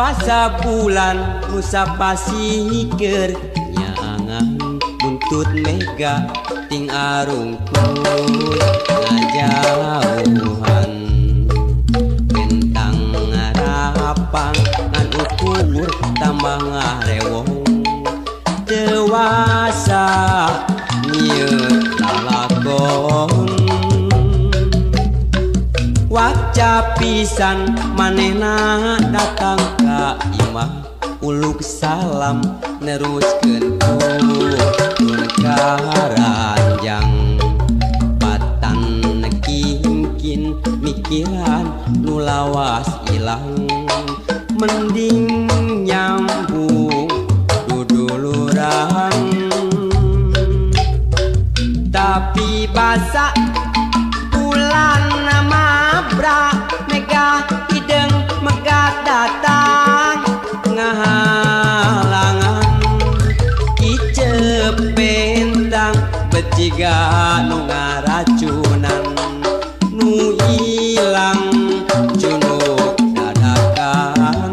Basa bulan nusa pasikeur nyaangan buntut mega ting arungkut ngajauhan bentang ngarapang ngan ukur tambah ngarewong dewasa nyieun lalakon waca pisan manehna datang ka imah uluk salam neruskeun turun ka ranjang patan kingkin mikiran nu lawas ilang mending nyambung duduluran tapi basa bulan mabra mega hideng megat datang ngahalangan kicep bentang beciga nu ngaracunan nu ilang cunuk dadakan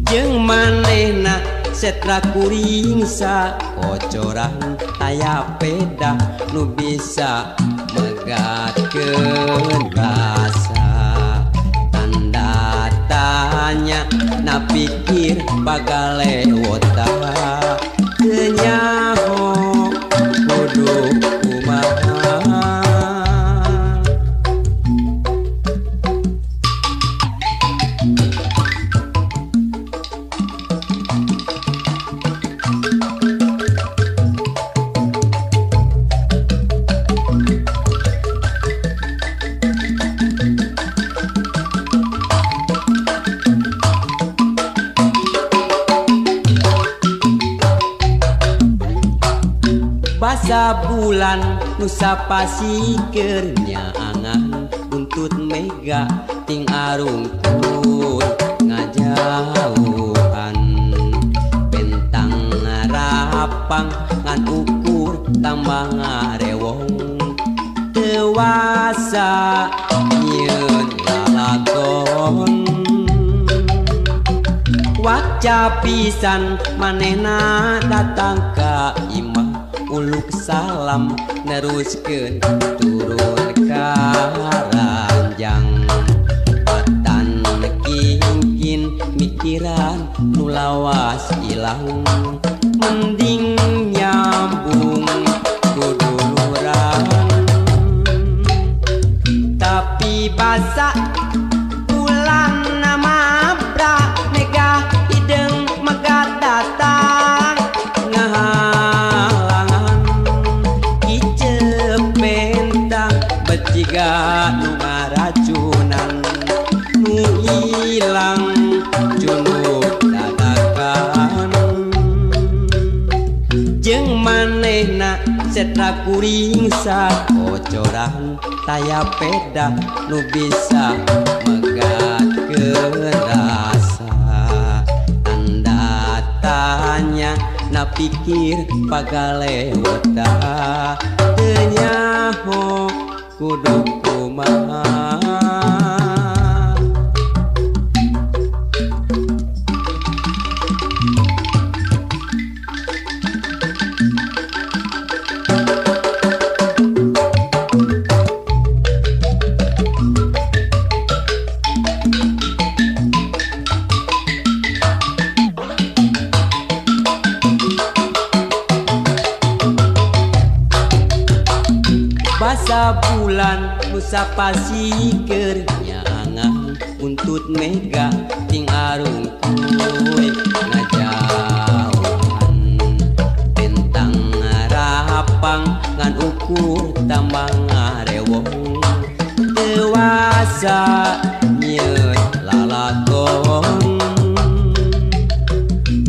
jeung manehna setra kuring sakocoran aya peda nu bisa megatkeun rasa tanda tanya na pikir bagalewota teu nyaho kudu kumaha. Basa bulan nusa pasikeur nyaangan buntut mega ting arungkut ngajauhan bentang ngarapang ngan ukur tambah ngarewong dewasa nyieun lalakon waca pisan manehna datang ka imah uluk salam neruskeun turun ka ranjang patan kingkin mikiran nu lawas ilang mending nyambung duduluran tapi basa bulan mabra mega hideng megat datang ngahalangan kicep bentang beciga nu ngaracunan nu ilang cunuk dadakan jeung manehna setra kuring sakocoran taya peda nu bisa megatkeun rasa tanda tanya na pikir pagalewota teu nyaho kudu kumaha. Basa bulan nusa pasikeur nyaangan buntut mega ting arungkuy ngajauhan bentang ngarapang ngan ukur tambah ngarewong dewasa nyieun lalakon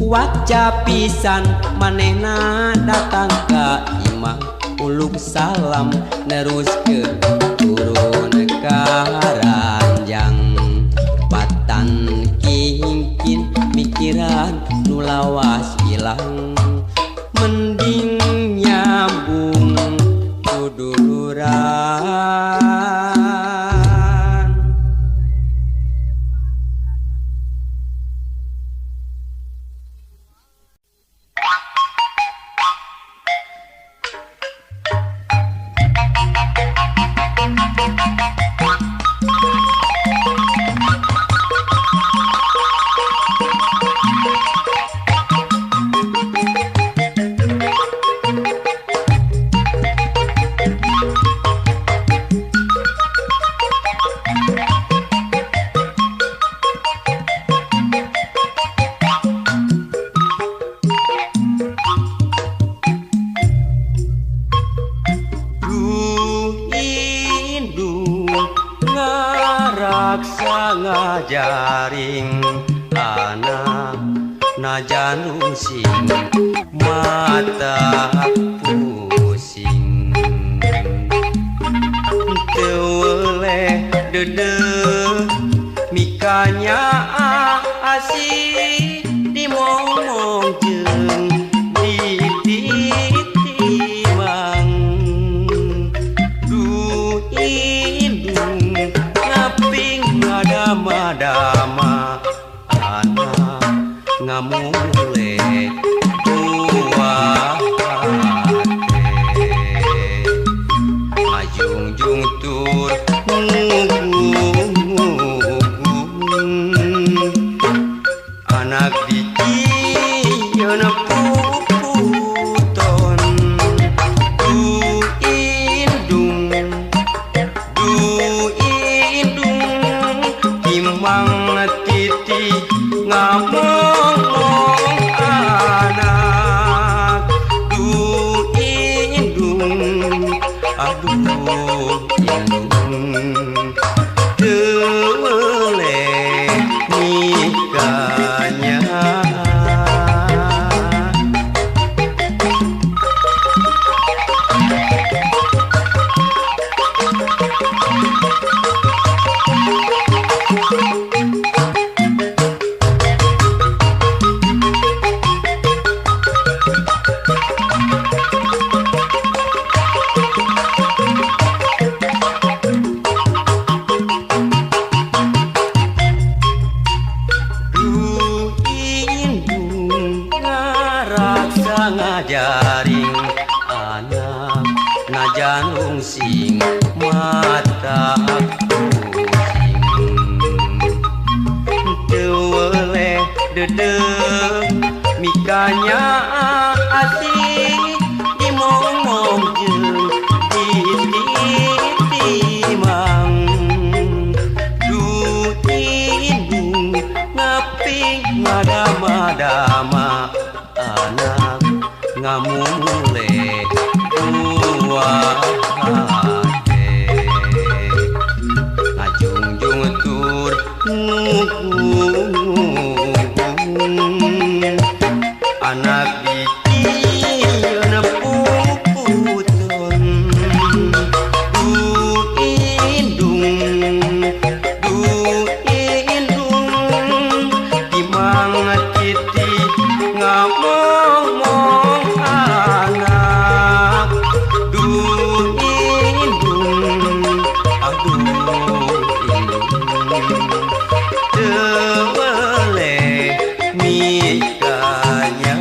waca pisan manehna datang ka imah uluk salam neruskeun turun ka ranjang patan kingkin mikiran nu lawas ilang mending nyambung duduluran. Ngaraksa ngajaring anak najan rungsing mata pusing teu weleh deudeuh mikanya asih dimomong jeung dititimang duh indung ngaping ngadama-dama anak ngamule buah hate ngajungjung tur ngugung anak dijieun puputon duh indung timang titi ngamong anak duh indung aduh indung teu weleh nikahnya. Ngajaring anak najan rungsing mata pusing teu weleh deudeuh mikanya asih dimomong jeung dititimang duh indung ngaping ngadama-dama anak ngamule buah hate ngajungjung tur ngugung anak dijieun puputon duh indung timang titi ngamong anak duh indung aduh indung teu weleh mikanya.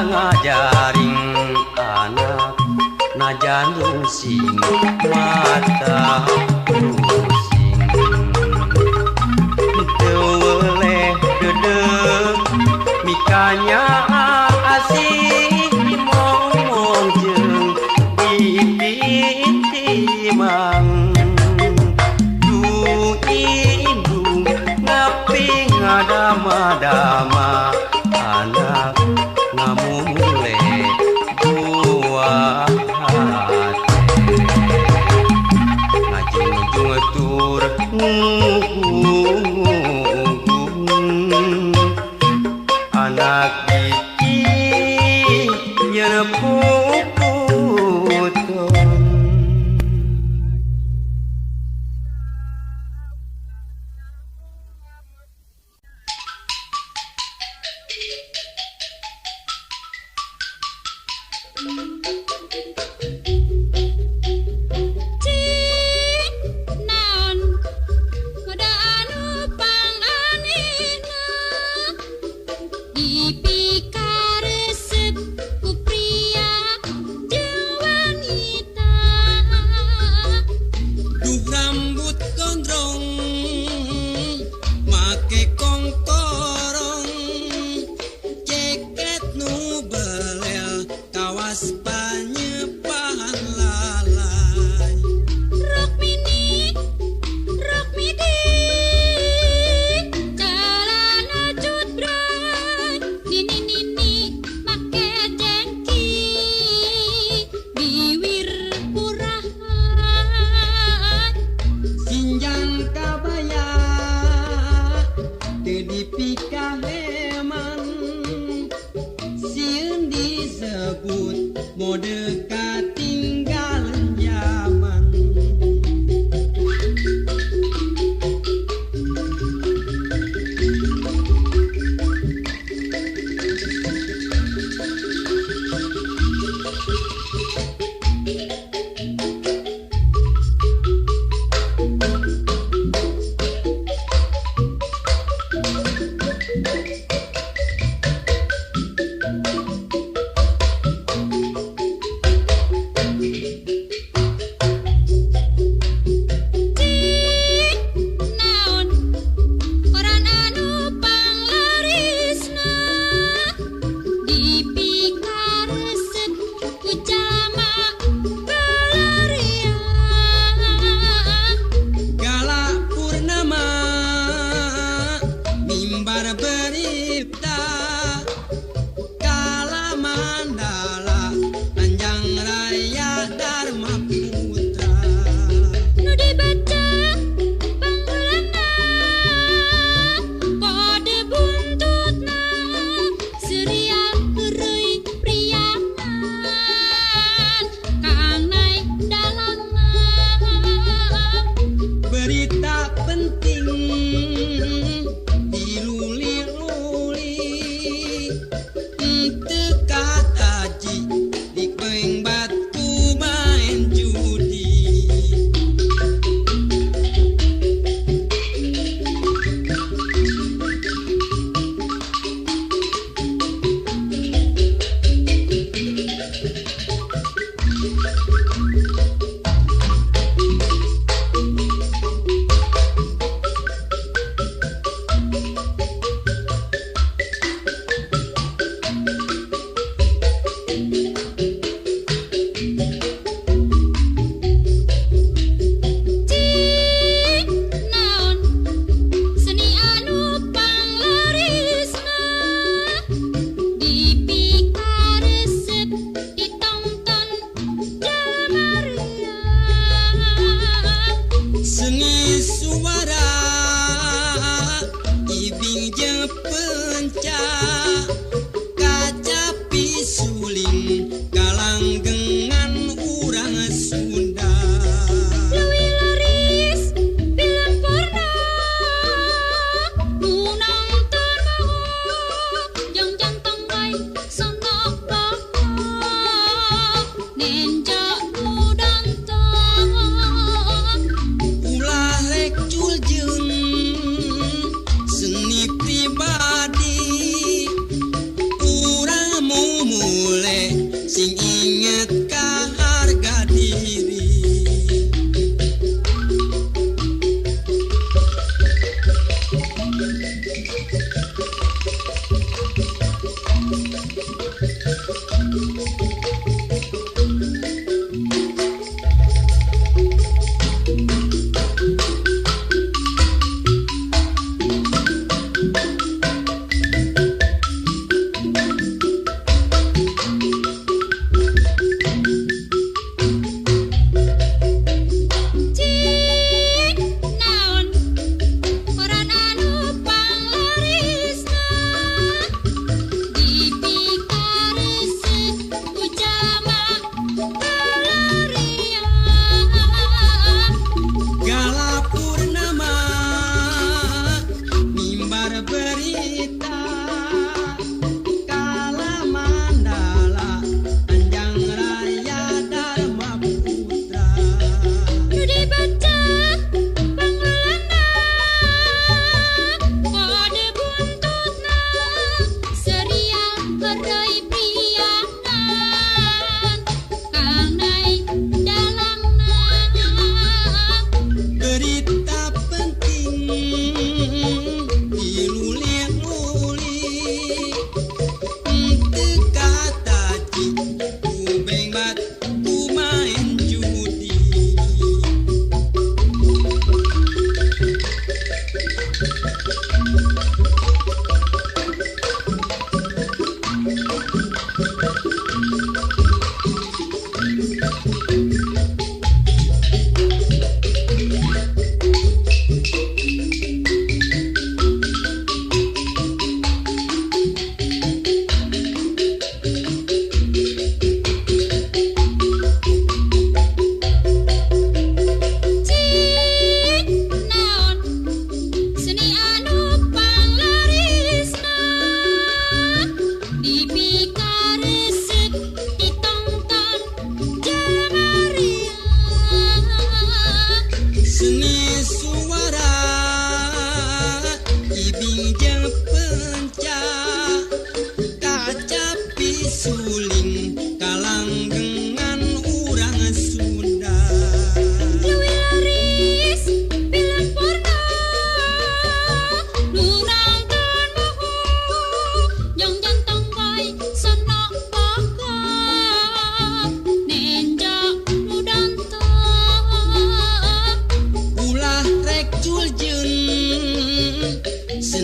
Ngajaring anak najan rungsing mata pusing teu weleh deudeuh mikanya asih dimomong jeung dititimang duh indung ngaping ngadama-dama anak ngamule buah hate ngajungjung tur ngugung anak dijieun puputon. Cik naon kuda.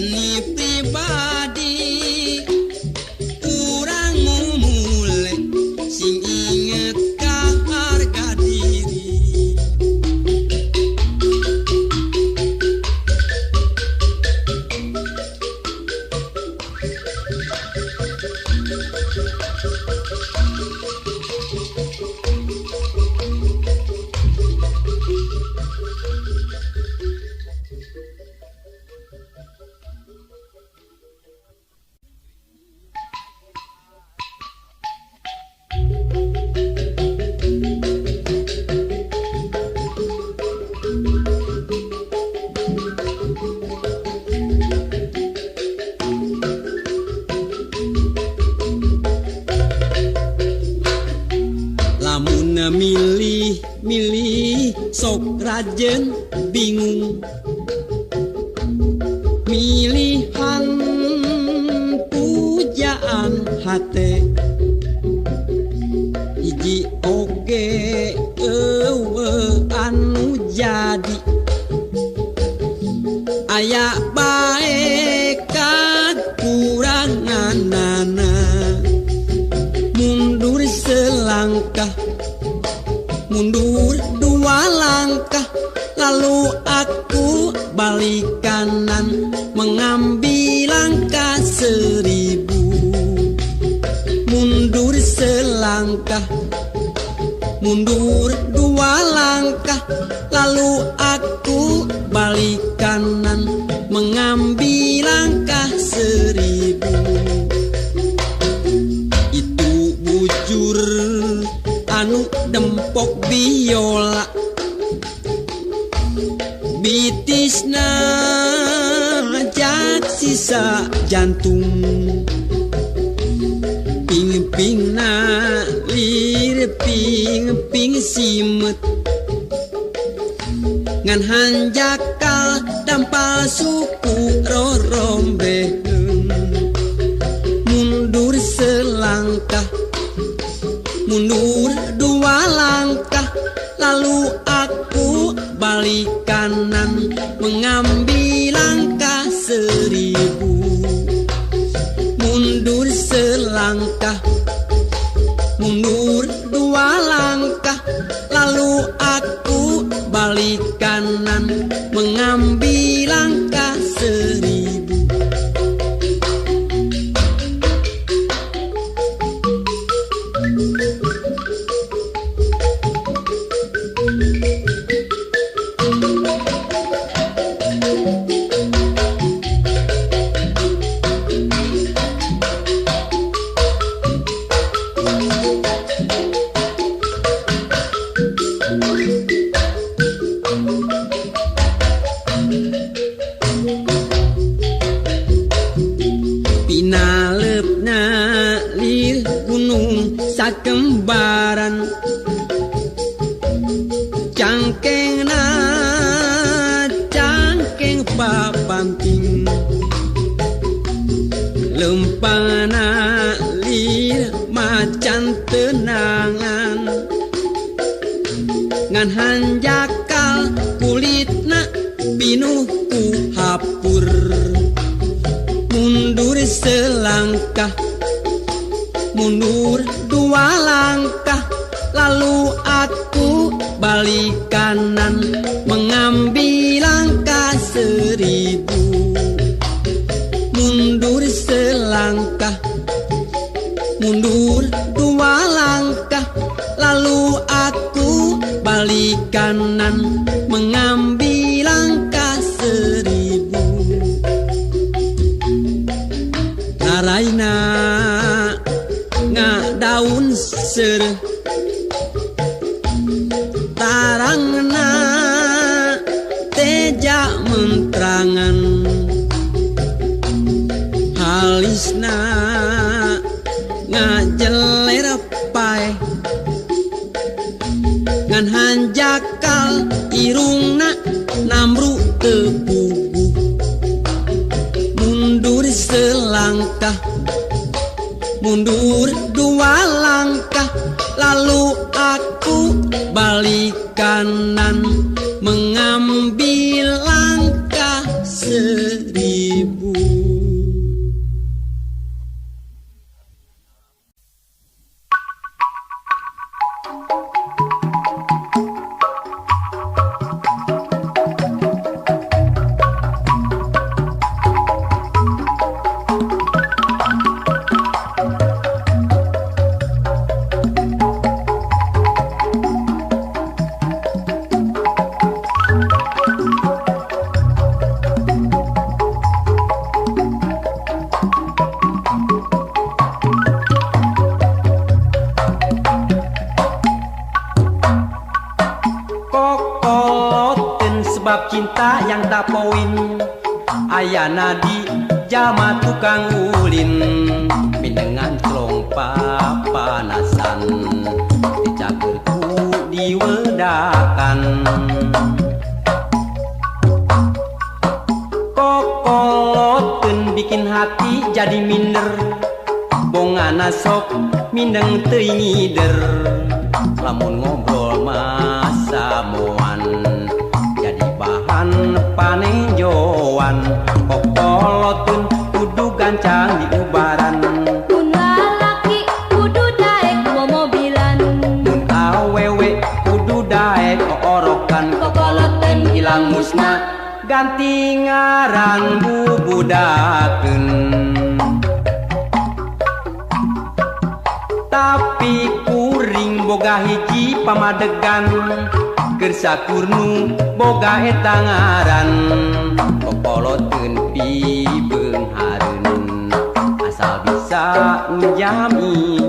Seni pribadi urang mumule sing inget ka harga diri. Lamun milih-milih sok rajen bingung, milihan pujaan hate hiji oge eueuh anu jadi aya bae kakuranganana. Mundur selangkah, mundur dua langkah, lalu aku balik kanan mengambil langkah 1000. Mundur selangkah, mundur dua langkah, lalu aku balik kanan mengambil langkah 1000. Itu bujur anu dempok biola, bitisna jak sisa jantung, ping-pingna lir ping-ping simet, ngan hanjakal dampal suku rorombeheun. Mundur selangkah, mundur dua langkah, lalu aku balik kanan mengambil langkah 1000. Mundur selangkah, mundur dua langkah, lalu aku balik kanan mengambil langkah 1000. Pinalepna lir gunung sakembaran, cangkengna cangkeng papanting, lempangna lir macan tenangan, ngan hanjakal kulitna pinuh ku hapur. Mundur selangkah, mundur dua langkah, lalu aku balik kanan mengambil langkah 1000. Mundur selangkah, mundur dua langkah, lalu aku balik kanan mengambil langkah 1000. Taraina ngadaun seureuh, tarangna teja mentrangan, halisna ngajeler paeh, ngan hanjakal irungna namru teu puguh. Mundur selangkah, mundur dua langkah, lalu aku balik kanan mengambil langkah 1000. Bab cinta yang tak poin ayana di jalma tukang ulin minengan clong papanasan dicaker ku diwedakan kokoloteun bikin hati jadi minder bongana sok mindeng teuing ngider lamun ngobrol masamoan jadi bahan panenjoan kokoloteun kudu gancang diubaran mun lalaki kudu daek momobilan mun awewe kudu daek oorokan kokoloteun hilang musna ganti ngaran bubudakeun tapi kuring boga hiji pamadegan keur sakurnu boga eta ngaran kokoloteun pibeunghareun asal bisa njamina.